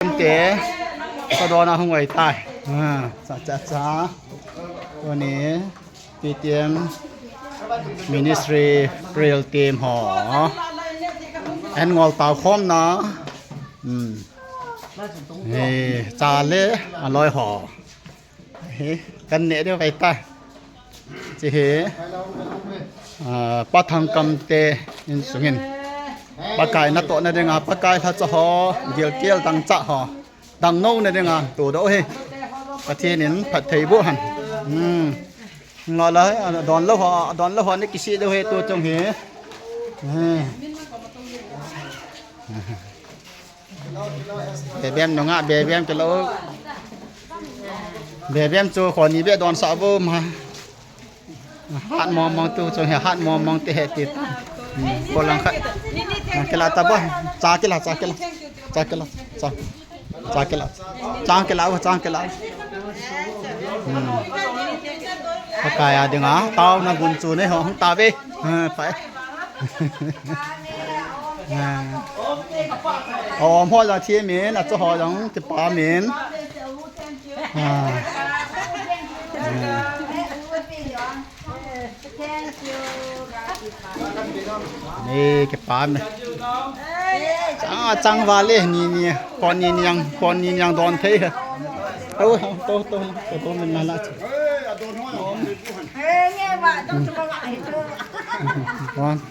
ເຕ ສະດອນາຫົງໄວຕາຍ ອາ ສາຈາຈາ ໂຕນີ້ ປີຕຽມ Ministry Prayer Team ຫໍ ແອນງອລຕາວຄອມນາ ອືມ ເຮ ຈາເລ ອາລອຍຫໍ ເຮ ກັນເນດຽວໄວຕາຍ ເຈເຮ ອາ ປະທັງກຳເຕ ອິນສຸງເຫັນ ປະກາຍນະໂຕະນະເດງາ ປະກາຍທະຈະຫໍ ເກລເກລຕັງຈະຫໍ ດັງໂນນະເດງາ ໂຕໂດເຮ ປະເທດນີ້ພັດໄທບຸຫັ້ນ ອືມ ລອລະ ດອນລະຫໍ ດອນລະຫໍ ນິກິຊິໂດເຮ ໂຕຈົງເຮ ເອີ ແບແບມນະງະ ແບແບມຈະລະ ແບແບມໂຈ ຂໍນີແບດອນສາເວີມາ ຫາດມອມມອງຕູ້ ຈົງເຮ ຫາດມອມມອງເຕເຮຕິດ ອືມ ໂກລັງຄະ ເກລາຕາບອນ ຈາເກລາ ຈາເກລາ ຈາເກລາ ຈາ ຈາເກລາ ຈາເກລາ ໂອ ຈາເກລາ ອືມ ປະກາຍອາດຶງອາ ຕາວນະບຸນຊູໃນຫ້ອງຕາເວ ເອີ ໄປ ອາ ອໍ ພໍລະທີເມນ ອາ ຈະຫໍຍັງ ຈະປາເມນ ອາ ນີ້ເກັບປານ ອາ ຈັງຫວະເລ ນີ້ ນີ້ ຄອນນີ້ຍັງ ຄອນນີ້ຍັງດອນເທ ໂຕ ໂຕ ໂຕ ໂຕ ໂຕ ມັນນາລະ ໂ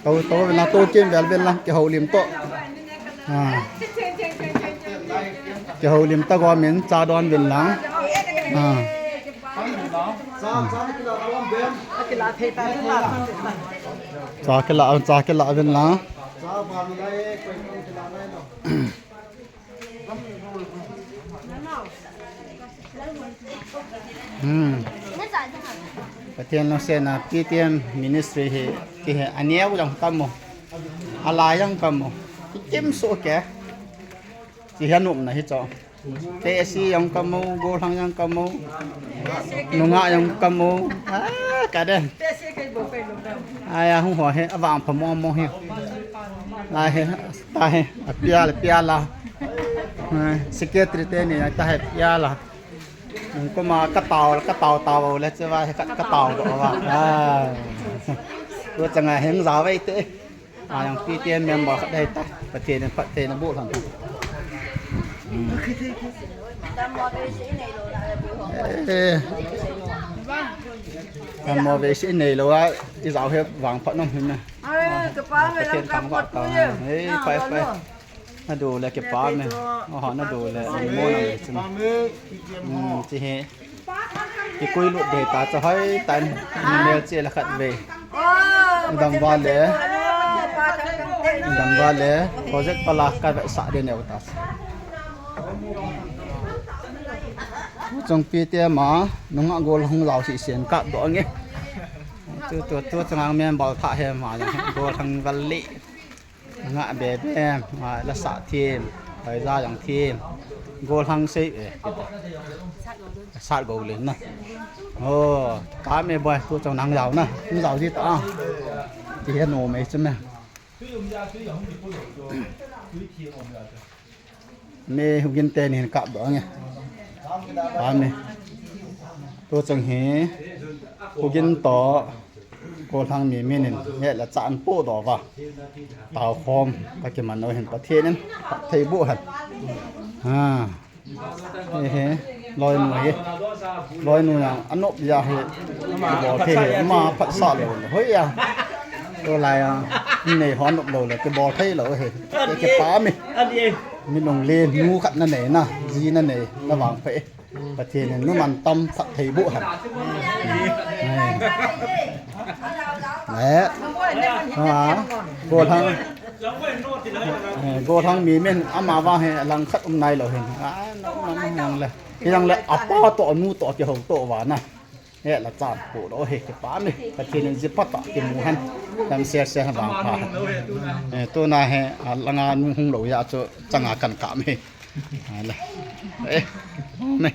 ຕ ໂຕ ເວລາໂຕເກມແບບເວລາ ເກເຮົາລິມໂຕ ອາ ເກເຮົາລິມຕະກອນເມັນ ຈາດອນເວັນລາ ອາ ຈາເກລາ ຈາເກລາເວັນລາ ອືມ ປະເທດໂນເຊນນະ ປີຕຽມ Ministry ເຮ ທີ່ເຮ ອາແນວຈັງກຳໂມ ອາລາຍັງກຳໂມ ຈິມໂຊແກ ຊິເຮນຸມນະ ເຮຈອ ເຕະຊີຍັງກະໂມ ໂກລັງຍັງກະໂມ ນຸງະຍັງກະໂມ ອາ ກະເດ ອາຍາຫູຫົວເຮ ອາວາງພະມອງມອງເຮ ລາຍເຮ ຕາເຮ ອາປຽລະປຽລະ ເອີ ຊິເກຕຣິເຕນີ ຕາເຮປຽລະ ມັນກໍມາກະຕາວ ກະຕາວຕາວແລະ ຈະວ່າກະ ກະຕາວກໍວ່າ ອາ ຕົວຈະງາຍເຮງສາວໄວ້ເຕ ອາ ຍັງປີເຕຍນແມ່ນບໍ່ໄດ້ຕາ ປະເທດນັ້ນ ປະເທດນັ້ນບຸທັນ ອືມ ເອີ ແມ່ນບໍ່ໄດ້ຊິເນໂລວ່າ ອີສາວເຮັດຫວັງພະນົມເຫັນນະ ເອີ ປະເທດຕ່າງປະເທດ ເອີ ໄປ ໄປ ນະດູແລເກັບປານນີ້ ອາຫານນະດູແລ ໂມນະເວ ອືມ ຊິເຮ ທີ່ກຸຍລຸດເດຕາຈະໃຫ້ຕັນມີແນວເຈລະຂັດເວ ດຳວາເລ ດຳວາເລ ໂປຣເຈັກປະລາກາຍໄວສະເດແນວຕາ ຈົງປີເຕຍມາ ນຸງະໂກນຫົງລາວສີສຽນກະດອງເງ ໂຕໂຕໂຕຈະງາງແມ່ນບໍ່ທະເຮມາໂກນທັງວັນລີ ງະແບແບມາລະສະທີມ ໄປລາຍັງທີມ ໂກທັງເຊເອ ສາດໂກເລັນນະ ໂອ້ ຕາມເອບອຍ ໂຕເຈົ້ານາງລາວນະ ນາງລາວຊິຕາ ທີ່ເຮັດໂນເມຊະແມ ເມຮຸກິນເຕນິນກະບອງເງ ຕາມເມ ໂຕເຈົ້າເຮ ຮຸກິນໂຕ ໂກທັງມີເມນິນ ແຍະລະຈານໂປດອກວ່າ ຕາວຄອມ ປາກິມາໂນເຫັນປະເທດນັ້ນ ໄທບຸຫັ້ນ ອາ ເຮ ເຮ ລອຍໜ່ວຍ ລອຍໜ່ວຍ ອະນຸບຍາເຮ ບອເທເຮ ມາພັດສະໂລ ເຮີຍ ອາ ໂຕລາຍ ອາ ເນຮອນນົບໂລ ເກບອເທໂລ ເຮ ເກປາມິ ມິນອົງເລນູຂັດນະເນນະ ຈີນະເນ ລະຫວ່າງເພ ປະເທດນີ້ ນຸມັນຕຳຜັດໄທບຸຫັ້ນ ແລະ ໂກທັງ ເອີ ໂກທັງມີເມັນອາມາວ່າໃຫ້ຫຼັງຂັດອຸມນາຍເຮົາເຫັນ ອາ ນຳຍັງແລະ ຍັງແລະ ອາປາໂຕອະນູໂຕເກເຮົາໂຕວ່ານະ ແລະລະຈານໂປດ ໂອເຄ ປານນີ້ ປະເທດນີ້ຊິປະຕະກິນໝູຫັ້ນ ນຳເສຍເສຍຫາບາງພາ ເອີ ໂຕນາແຮ ອາ ລະງານຸງຫົງໂລຍາໂຈ ຈະງາກັນກາເມ ອາ ລະ ເອີ ແມ່